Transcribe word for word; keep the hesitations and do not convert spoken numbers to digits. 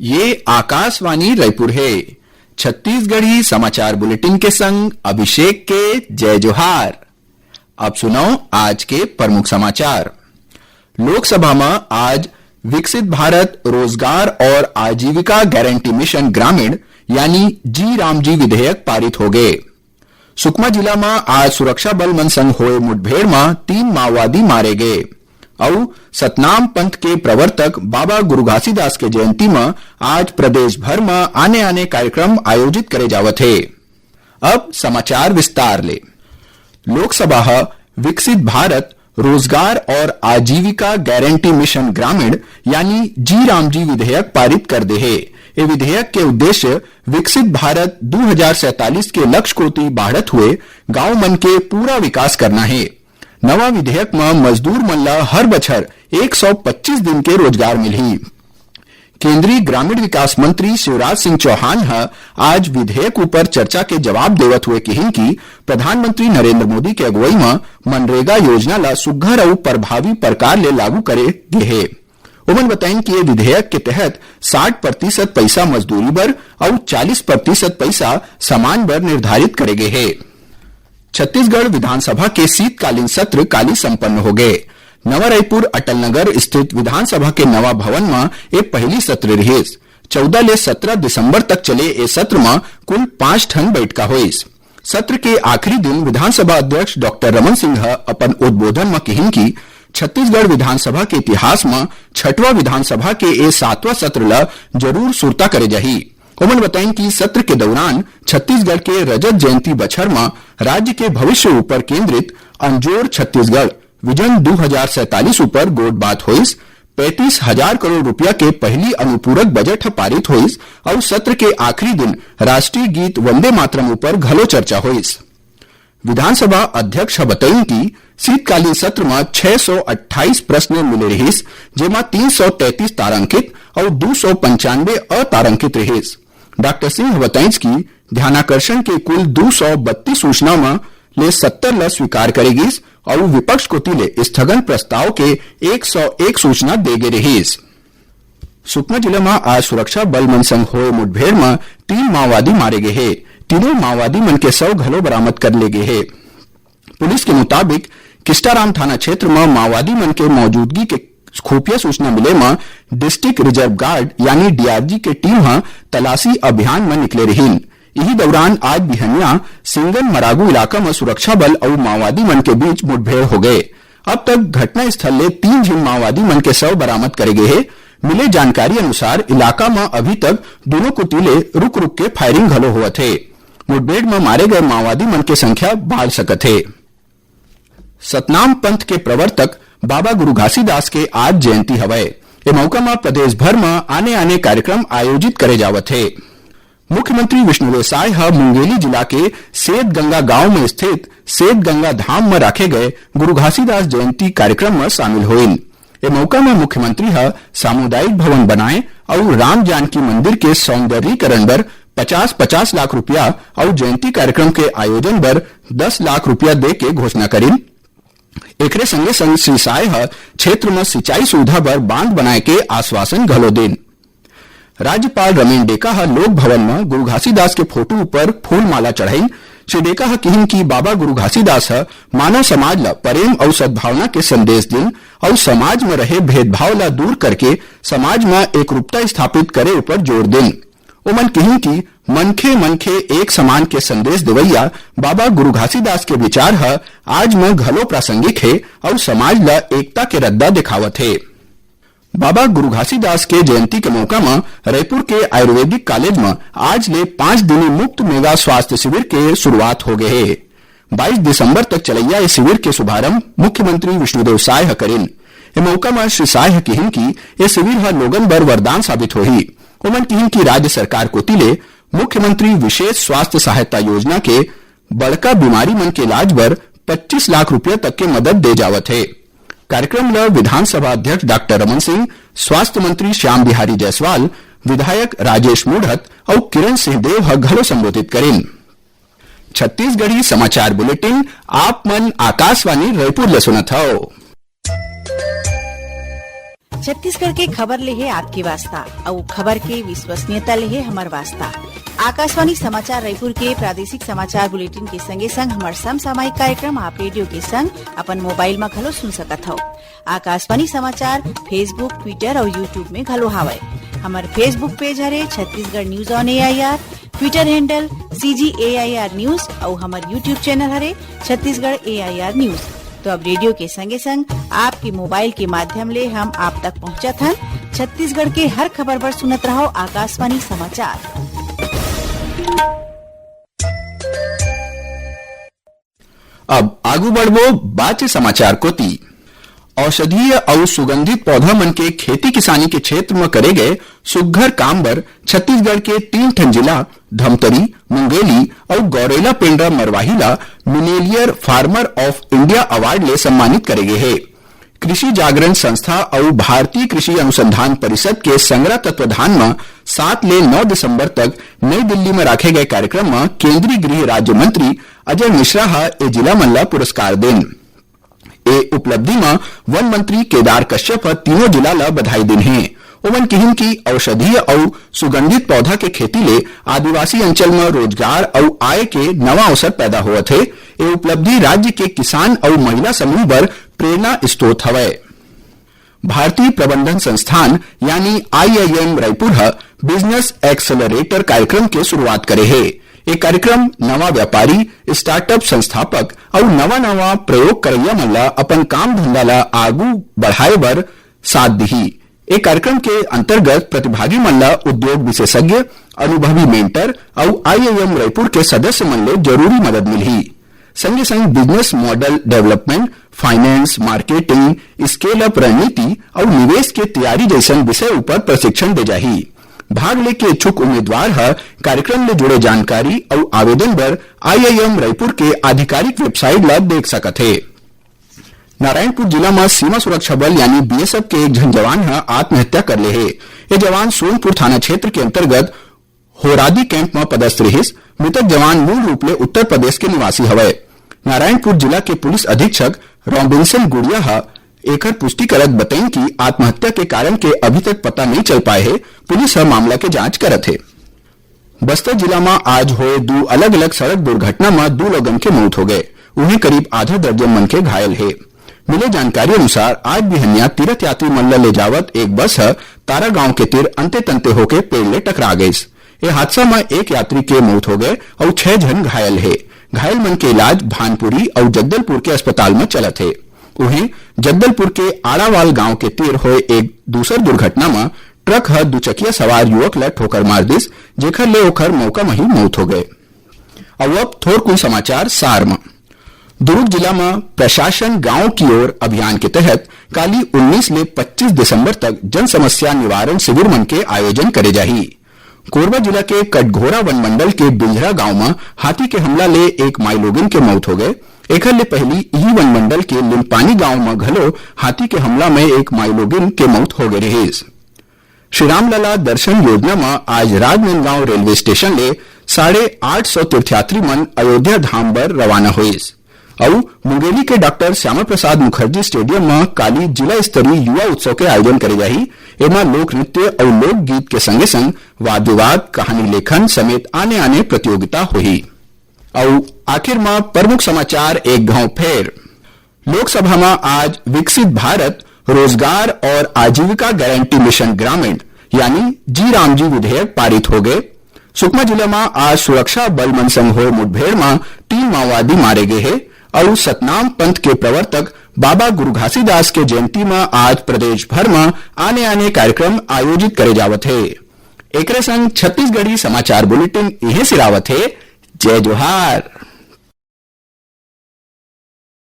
ये आकाशवाणी रायपुर हे। छत्तीसगढ़ी समाचार बुलेटिन के संग अभिषेक के जय जोहार। अब सुनव आज के प्रमुख समाचार। लोकसभा म आज विकसित भारत रोजगार और आजीविका गारंटी मिशन ग्रामीण यानी जी राम जी विधेयक पारित होगे। सुकमा जिला म आज सुरक्षा बल मन संग होए मुठभेड़ म तीन माओवादी मारे गे। अउ सतनाम पंथ के प्रवर्तक बाबा गुरु घासीदास के जयंती म आज प्रदेश भर म आने-आने कार्यक्रम आयोजित करे जावत हे। अब समाचार विस्तार ले। लोकसभा ह विकसित भारत रोजगार और आजीविका गारंटी मिशन ग्रामीण यानी जी राम जी विधेयक पारित कर दे हे। ए विधेयक के उद्देश्य विकसित भारत दू हजार सैंतालीस के लक्ष्य कोति बाढ़त हुए गांव मन के पूरा विकास करना हे। नवा विधेयक म मजदूर मन ल हर बछर एक सौ पच्चीस दिन के रोजगार मिलही। केंद्रीय ग्रामीण विकास मंत्री शिवराज सिंह चौहान ह आज विधेयक ऊपर चर्चा के जवाब देवत हुए किहिन कि प्रधानमंत्री नरेंद्र मोदी के अगुवई म मनरेगा योजना ल सुग्घर अउ प्रभावी प्रकार ले लागू करे गे हे। ओमन बताइन कि ये विधेयक के तहत साठ प्रतिशत पइसा मजदूरी बर अउ चालीस प्रतिशत पइसा सामान बर निर्धारित करे गे हे। छत्तीसगढ़ विधानसभा के शीतकालीन सत्र काली संपन्न होगे। नवा रायपुर अटल नगर स्थित विधानसभा के नवा भवन म ए पहिली सत्र रिहिस। चौदह ले सत्रह दिसंबर तक चले ए सत्र म कुल पांच ठन बैठका होइस। सत्र के आखिरी दिन विधानसभा अध्यक्ष डॉक्टर रमन सिंह ह अपन उद्बोधन म किहिन कि छत्तीसगढ़ विधानसभा के इतिहास म छठवां विधानसभा के ए सातवां सत्र ल जरूर सुरता करे जाही। ओमन बताइन कि सत्र के दौरान छत्तीसगढ़ के रजत जयंती बछर म राज्य के भविष्य ऊपर केंद्रित अंजोर छत्तीसगढ़ विजन दू हजार सैंतालीस ऊपर गोठबात होइस। पैंतीस हजार करोड़ रुपया के पहिली अनुपूरक बजट ह पारित होइस अउ सत्र के आखिरी दिन राष्ट्रीय गीत वंदे मातरम ऊपर घलो चर्चा होइस। विधानसभा अध्यक्ष ह बताइन कि शीतकालीन सत्र म छह सौ अट्ठाईस प्रश्न मिले रिहिस, जेमा तीन सौ तैंतीस तारांकित अउ दू सौ पंचानवे अतारांकित रिहिस। डॉक्टर सिंह ह बताइस कि ध्यानाकर्षण के कुल दू सौ बत्तीस सूचना म ले सत्तर ल स्वीकार करे गिस अउ विपक्ष कोति ले स्थगन प्रस्ताव के एक सौ एक सूचना दे गे रिहिस। सुकमा जिला म आज सुरक्षा बल मन संग होए मुठभेड़ म तीन माओवादी मारे गे हे। तीनों माओवादी मन के शव घलो बरामद कर ले गे हे। पुलिस के मुताबिक किस्टाराम थाना क्षेत्र म माओवादी मन के मौजूदगी के खुफिया सूचना मिले म डिस्ट्रिक्ट रिजर्व गार्ड यानी डीआरजी के टीम ह तलाशी अभियान म निकले रिहिन। इही दौरान आज बिहनिया सिंगन मरागू इलाका म सुरक्षा बल अउ माओवादी मन के बीच मुठभेड़ हो गए। अब तक घटनास्थल ले तीन झिन माओवादी मन के शव बरामद करे गे हे। मिले जानकारी अनुसार इलाका म अभी तक दोनों कोति ले रुक-रुक के फायरिंग घलो होवत हे। मुठभेड़ म मारे गए माओवादी मन के संख्या बाढ़ सकत हे। सतनाम पंथ के प्रवर्तक बाबा गुरु घासीदास के आज जयंती हवय। ए मौका म प्रदेश भर म आने-आने कार्यक्रम आयोजित करे जावत हे। मुख्यमंत्री विष्णुदेव साय ह मुंगेली जिला के सेत गंगा गांव म स्थित सेत गंगा धाम म राखे गए गुरु घासीदास जयंती कार्यक्रम म शामिल होइन। ए मौका म मुख्यमंत्री ह सामुदायिक भवन बनाए अउ राम जानकी मंदिर के सौंदर्यीकरण बर पचास पचास लाख रुपया अउ जयंती कार्यक्रम के आयोजन बर दस लाख रुपया दे के घोषणा करिन। एकरे संगे संग श्री साय ह क्षेत्र म सिंचाई सुविधा बर बांध बनाए के आश्वासन घलो दिन। राज्यपाल रमेन डेका ह लोक भवन म गुरु घासीदास के फोटो ऊपर फूल माला चढ़ाइन। श्री डेका ह किहिन कि बाबा गुरु घासीदास ह मानव समाज ल प्रेम अउ सद्भावना के संदेश दिन अउ समाज म रहे भेदभाव ल दूर करके समाज म एकरूपता स्थापित करे ऊपर जोर दिन। ओमन किहिन कि मनखे मनखे एक समान के संदेश देवइया बाबा गुरु घासीदास के विचार ह आज म घलो प्रासंगिक हे अउ समाज ल एकता के रद्दा देखावत हे। बाबा गुरु घासीदास के जयंती के मौका म रायपुर के आयुर्वेदिक कॉलेज म आज ले पांच दिनी मुफ्त मेगा स्वास्थ्य शिविर के शुरुआत हो गए हे। बाईस दिसंबर तक चलैया ए शिविर के शुभारंभ मुख्यमंत्री विष्णुदेव साय ह करिन। ए मौका म श्री साय ह किहिन कि ए शिविर ह लोगन बर वरदान साबित होही। ओमन किहिन कि राज्य सरकार कोति ले मुख्यमंत्री विशेष स्वास्थ्य सहायता योजना के बड़का बीमारी मन के इलाज बर पच्चीस लाख रुपया तक के मदद दे जावत हे। कार्यक्रम ल विधानसभा अध्यक्ष डॉक्टर रमन सिंह, स्वास्थ्य मंत्री श्याम बिहारी जायसवाल, विधायक राजेश मूढ़त अउ किरण सिंह देव ह घलो संबोधित करिन। छत्तीसगढ़ी समाचार बुलेटिन आप मन आकाशवाणी रायपुर ले सुनत हव। छत्तीसगढ़ के खबर ले हे आपके वास्ता, अउ खबर के विश्वसनीयता ले हे हमर वास्ता। आकाशवाणी समाचार रायपुर के प्रादेशिक समाचार बुलेटिन के संगे संग हमर समसामयिक कार्यक्रम आप रेडियो के संग अपन मोबाइल म घलो सुन सकत हव। आकाशवाणी समाचार Facebook, Twitter अउ YouTube में घलो हावय। हमर Facebook पेज हरे Chhattisgarh news on AIR, Twitter handle CG AIR news अउ हमर YouTube चैनल हरे छत्तीसगढ़ एआईआर न्यूज। तो अब रेडियो के संगे संग आपके मोबाइल के माध्यम ले हम आप तक पहुंचत हन। छत्तीसगढ़ के हर खबर बर सुनत रहव आकाशवाणी समाचार। अब आगू बढ़बो बाचे समाचार कोति। औषधीय अउ सुगंधित पौधा मन के खेती किसानी के क्षेत्र म करे गए सुग्घर काम बर छत्तीसगढ़ के तीन ठन जिला धमतरी, मुंगेली अउ गौरेला पेंड्रा मरवाही ला Millionaire farmer of India award ले सम्मानित करे गे हे। कृषि जागरण संस्था अउ भारतीय कृषि अनुसंधान परिषद के संघरा तत्वाधान म सात ले नौ दिसंबर तक नई दिल्ली म राखे गए कार्यक्रम म केंद्रीय गृह राज्य मंत्री अजय मिश्रा ह ए जिला मन ला पुरस्कार देन। ए उपलब्धि म वन मंत्री केदार कश्यप ह तीनों जिला ल बधाई दिन हे। ओमन किहिन कि औषधीय अउ सुगंधित पौधा के खेती ले आदिवासी अंचल म रोजगार अउ आय के नवा अवसर पैदा होवत हे। ए उपलब्धि राज्य के किसान अउ महिला समूह बर प्रेरणा स्रोत हवय। भारतीय प्रबंधन संस्थान यानी आईआईएम रायपुर ह बिजनेस एक्सेलरेटर कार्यक्रम के शुरुआत करे हे। ए कार्यक्रम नवा व्यापारी, स्टार्टअप संस्थापक अउ नवा-नवा प्रयोग करइया मन ला अपन काम धंधा ला आगू बढ़ाए बर साथ दिही। ए कार्यक्रम के अंतर्गत प्रतिभागी मन ला उद्योग विशेषज्ञ, अनुभवी मेंटर अउ आईआईएम रायपुर के सदस्य मन ले जरूरी मदद मिलही। संगे संग business model development, finance, marketing, scale up रणनीति अउ निवेश के तैयारी जैसन विषय ऊपर प्रशिक्षण दे जाही। भाग लेके इच्छुक उम्मीदवार ह कार्यक्रम ले जुड़े जानकारी अउ आवेदन बर आईआईएम रायपुर के आधिकारिक वेबसाइट ला देख सकत हे। नारायणपुर जिला म सीमा सुरक्षा बल यानी बीएसएफ के एक झन जवान ह आत्महत्या कर ले हे। ये जवान सोनपुर थाना क्षेत्र के अंतर्गत होरादी कैंप म पदस्थ रिहिस। मृतक जवान मूल रूप ले उत्तर प्रदेश के निवासी हवय। नारायणपुर जिला के पुलिस अधीक्षक रॉबिन्सन गुड़िया ह एखर पुष्टि करत बतइन कि आत्महत्या के कारण के अभी तक पता नइ चल पाए हे। पुलिस ह मामला के जांच करत हे। बस्तर जिला म आज होए दू अलग-अलग सड़क दुर्घटना म दू लोगन के मौत हो गए, उहें करीब आधा दर्जन मन के घायल हे। मिले जानकारी अनुसार, आज बिहनिया तीर्थ यात्री मन ल ले जावत एक बस ह तारा गांव के तीर अंते तंते होके पेड़ ले टकरा गइस। ए हादसा म एक यात्री के मौत हो गए अउ छह झन घायल हे। घायल मन के इलाज भानपुरी अउ जगदलपुर के अस्पताल म चलत हे। उहें, जगदलपुर के आड़ावाल गांव के तीर होए एक दूसर दुर्घटना म ट्रक ह दुचकिया सवार युवक ल ठोकर मार दिस, जेखर ले ओखर मौका म ही मौत हो गए। अउ अब थोरकुन समाचार सार म। दुरूग जिला म प्रशासन गांव की ओर अभियान के तहत काली उन्नीस ले पच्चीस दिसंबर तक जन समस्या निवारण शिविर मन के आयोजन करे जाही। कोरबा जिला के कटघोरा वनमंडल के बिंझरा गांव म हाथी के हमला ले एक माईलोगिन के मौत हो गए। एखर ले पहिली इही वनमंडल के लिमपानी गांव म घलो हाथी के हमला म एक माईलोगिन के मौत हो गए रिहिस। श्री रामलला दर्शन योजना म आज राजनांदगांव रेलवे स्टेशन ले साढ़े आठ सौ तीर्थयात्री मन अयोध्या धाम बर रवाना होइस। अउ मुंगेली के डॉक्टर श्यामा प्रसाद मुखर्जी स्टेडियम म काली जिला स्तरीय युवा उत्सव के आयोजन करे जाही। एमा लोक नृत्य अउ लोकगीत के संगे संग वाद विवाद, कहानी लेखन समेत आने आने प्रतियोगिता होही। अउ आखिर म प्रमुख समाचार एक घाव फेर। लोकसभा म आज विकसित भारत रोजगार और आजीविका गारंटी मिशन ग्रामीण यानी जी राम जी विधेयक पारित हो गए। सुकमा जिला म आज सुरक्षा बल मन संग होए मुठभेड़ म तीन माओवादी मारे गए हे अउ सतनाम पंथ के प्रवर्तक बाबा गुरु घासीदास के जयंती म आज प्रदेश भर म आने-आने कार्यक्रम आयोजित करे जावत हे। एकरे संग छत्तीसगढ़ी समाचार बुलेटिन इहें सिरावत हे। जय जोहार।